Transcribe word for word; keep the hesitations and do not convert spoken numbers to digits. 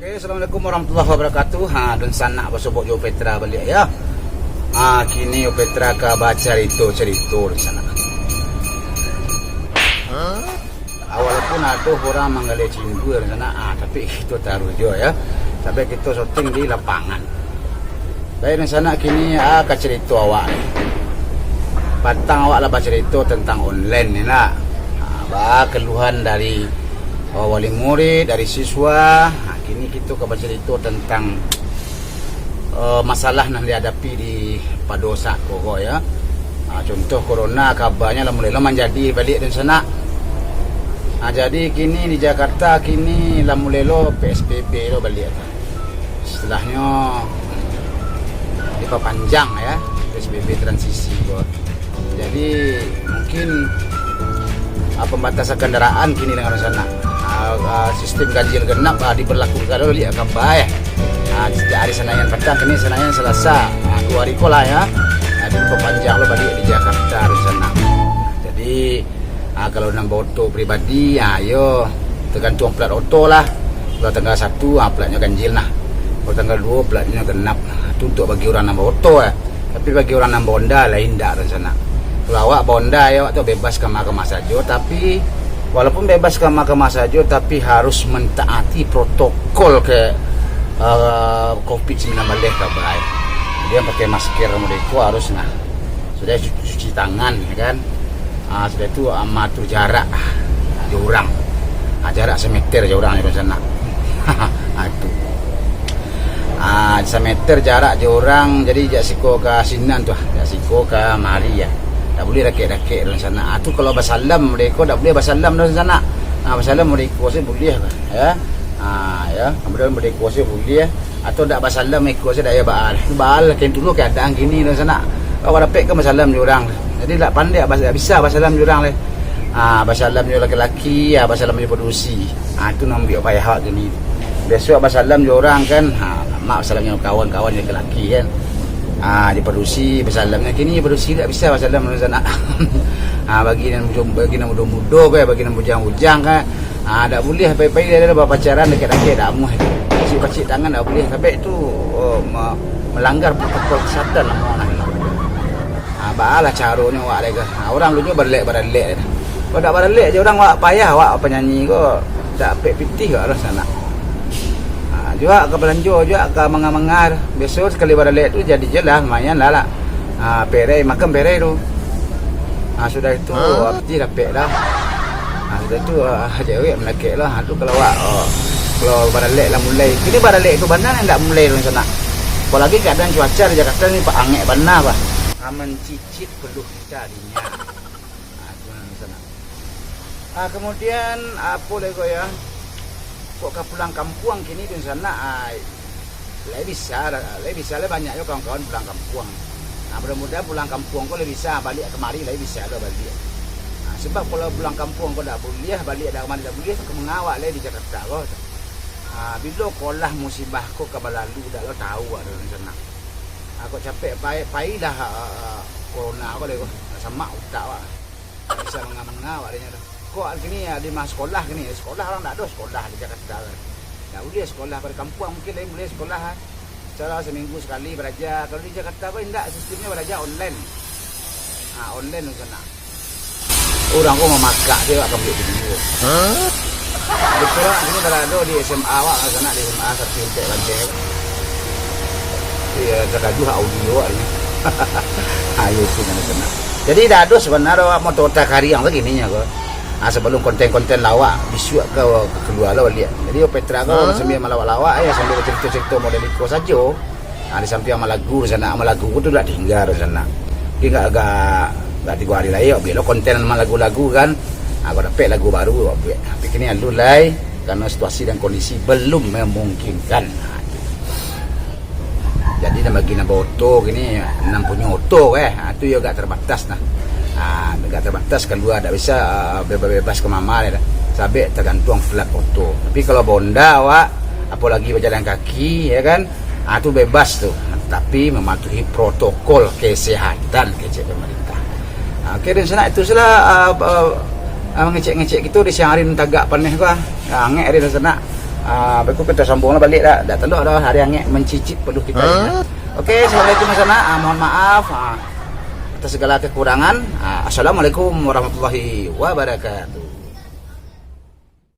Oke, assalamualaikum warahmatullahi wabarakatuh. Ha, dunsanak basobok jo Petra baliak, ya. Ha, kini Petra ka bacarito-carito dunsanak. Ha, walaupun ado urang manggaleh cindua dunsanak, ha, tapi kito taruih juo, ya. Tapi kito syuting di lapangan. Baik, dunsanak, kini, ha, ka carito awak ni. Patang awak lah bacarito tentang online ni, nak. Ha, ba keluhan dari, oh, wali murid, dari siswa. Ha, kini kito ka bacarito tentang, eh, masalah nan dihadapi di pado saat ko, ya. Ha, contoh corona, kabanyo lah mulai lo manjadi baliak dunsanak. Ha, jadi kini di Jakarta kini lah mulai lo P S B B lo baliak tu. Istilahnyo dipapanjang, ya, P S B B transisi ko. Jadi mungkin, ah, pambatasan kandaraan kini dunsanak. Ah, ah, sistem ganjil genap, ah, diberlakukan lo baliak ka bai. Ah, sajak ari Senayan patang, kini Senayan Selasa. Ah, duo ari ko lah, ya. Ah, dipapanjang lo baliak di Jakarta dunsanak. Jadi, ah, kalau nan baoto pribadi, ah, yo tagantuang plat oto lah. Kalau tanggal satu, ah, platnyo ganjil nah. Kalau tanggal duo, platnyo genap. Ah, tu untuak bagi urang nan baoto, eh. Tapi bagi urang nan baonda, lain dak dunsanak. Kalau awak baonda, yo, awak tu bebas kama-kama sajo, tapi walaupun bebas kama-kama sajo, tapi harus mentaati protokol ke, eh, covid sembilan belas ka bai. Jadi, pakai masker model ko harus nah. Sudah cu-, cuci tangan, ya kan. Ah, sudah tu, ah, maatur jarak jo urang. Ah, jarak sameter jo urang, dunsanak. Ah, tu. Ah, sameter jarak jo urang, jadi jak siko ka sinan tu, ah, jak siko ka mari, ya. Dak buliah dakek-dakek dunsanak. Ah, tu kalau basalam model ko, dak buliah basalam dunsanak. Ah, basalam model ko se buliah, ya. Ah, ya, kemudian model ko se buliah. Atau dak basalam iko se dak ya baal. Baal lah, ken dulu keadaan kini dunsanak. Awak dapek kan basalam jo urang. Jadi dak pandai, bas-, dak bisa basalam jo urang lai. Ah, basalam jo laki-laki, ah, basalam jo padusi. Ah, tu nan buek payah awak kini. Biaso awak basalam jo urang kan, ah, mak basalam jo kawan-kawan jo laki-laki kan. Ah, jo padusi basalam. Nah, kini padusi dak bisa basalam dunsanak. Ah, bagi nan mudo, bagi nan mudo-mudo kan, bagi nan bujang-bujang kan. Ah, dak buliah pai-pai dah, dah bapacaran dakek-dakek dak amuah. Pacik-pacik tangan dak buliah. Sabab tu, oh, me-, melanggar protokol kesehatan namo nah. Ah, baalah caronyo awak dek. Ah, urang lunyo baralek-baralek. Kalau dak baralek je urang, awak payah awak panyanyi ko. Dak pek pitih awak lah sanak. Ah, juo ka balanjo, juo ka manga-manga. Biaso sakali baralek tu jadi je lah, lumayan lah, lah. Ah, perei, makan perei tu. Ah, sudah itu, ha? Artis dapek dah. Ah, sudah tu, ah, cewek mandakek lah. Ah, tu kalau awak, oh, kalau baralek lah mulai. Kini baralek tu bana indak mulai tu sanak. Apolagi keadaan cuaca di Jakarta ni, Pak, angek bana, bah. Ah, mencicit peluh kita dinyo. Ah, tu nan sanak. Ah, kemudian, apo lagi ko ya? Kok ka pulang kampuang kini tu sanak? Ah, lai bisa lah, lai bisa lah, banyak jo kawan-kawan pulang kampuang. Nah, mudah-mudahan pulang kampuang ko lai bisa, baliak kamari lai bisa lo baliak. Nah, sebab kalau pulang kampuang ko dak buliah, baliak dari kamari dak buliah, tu ka manga awak lai di Jakarta ko. Ah, bilo kolah musibah ko ka balalu, dak lo tau awak tu sanak. Ah, kok capek pai, pailah, ah, ah, corona ko lai ko, samak utak awak. Bisa manga-manga awak dek nyo tu. Kok kini ya, di mah sekolah kini, sekolah urang dak ado sekolah di Jakarta kan. Dak buliah sekolah, pado kampuang mungkin lain buliah sekolah, ah. Cara seminggu sekali baraja. Kalau di Jakarta ko indak, sistemnyo baraja online. Ah, online tu sanak. Urang ko mamakak se awak ka buek video. Hah? Betul lah, kini barado di S M A awak, sanak di S M A, satu intek lanteh. Iya, takajuah audio awak ni. Ayo, tu nan sanak. Jadi, dak ado sabananyo awak moto takariang tu kini nyo ko. Ah, sabalum konten-konten lawak, bisuak ka, ka kalua lo baliak. Jadi, Petra ko, ha? Sambil malawak-lawak, ya, sambil bacarito-carito model iko sajo. Ah, di sampiang malagu, di sanak malagu ko tu dak tingga, di sanak. Mungkin agak, agak, agak tigo hari lai, awak buek lo konten malagu-lagu kan. Ah, kok dapek lagu baru, awak buek. Tapi kini alun lai, karena situasi dan kondisi belum memungkinkan. Ah, tu. Jadi, nan bagi nan baoto kini, nan punyo oto, eh, ha, tu yo agak terbatas nah. Ha, agak terbatas kalua, dak bisa, ah, bebas-bebas ka mama dah. Sabab tagantuang plat oto. Tapi kalau bonda awak, apolagi bajalan kaki, ya kan? Ha, tu bebas tu. Tapi mematuhi protokol kesehatan, kecek pemerintah. Ha, oke, dan sanak itu salah, ah, ah, ah, mangecek-ngecek kito di siang hari nan tagak paneh ko, ah. Ah, angek hari nan sanak. Ah, beko kita sambung lah balik dah. Dah tanduk dah hari angek mencicip peluh kita. Okey, assalamualaikum sanak. Ah, mohon maaf, ah, atas segala kekurangan. Ah, assalamualaikum warahmatullahi wabarakatuh.